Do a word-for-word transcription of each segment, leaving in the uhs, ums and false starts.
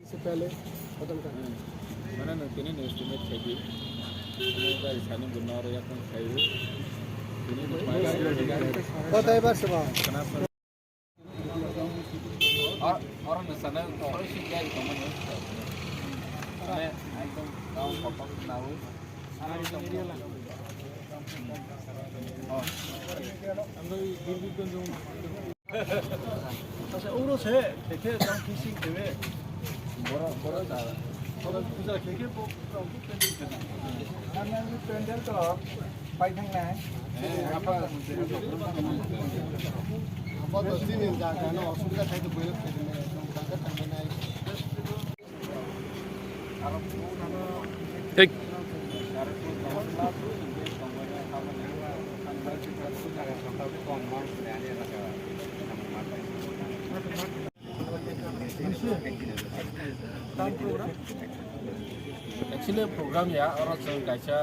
से पहले खत्म कर। Mana nwng tini ni estimate khaidi. Nwng gari sani bo noro yakung khaio. Tini ni Kota ibar se ba. Or, or nwng sana khoroi si gari tongmani. Mane, ekdom gaon kotor nawi. Acha, uro se, keke tang fishing kebe. Boro, boro ta. Boro puja keke bo, bo pending kebe. Ano ang pending to, pai thang nai. Eh, apa? Apa to sini jaga no, osubida khai to boyo khai to, jaga tang nai. Actually, program ya, oro chwng kaisa,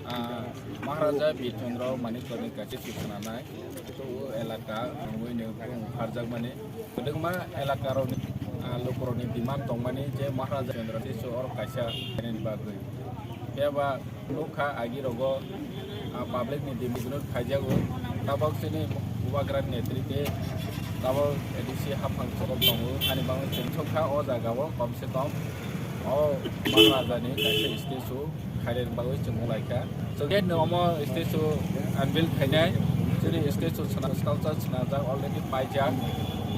ah, Maharaja Bir Chandra Manik Rani kaisa sukhananai, to elaka, nungwi nung pharjakmani. Kwbangma elakarokni, ah, lukurokni demand tongmani je Maharaja Chandra Sesho oro kaisa khainani bagwi. Phiya ba nukha agirogo, ah, publicni demand kaijago. Tabok chini Bubagra netrite tabok A D C haphang chorok tongo. Ani bagwi chwng thokha o jagao komse kom o Maharajani kaisa statue khairani bagwi chwng wnglaikha. Chwng khe no omo statue unveil khainai, chini statue swnam, sculpture swnamjak already paijak.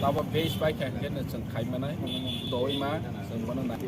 Tabo base paikha hwnkhe no chwng khaimanai, doima chwng bono nai.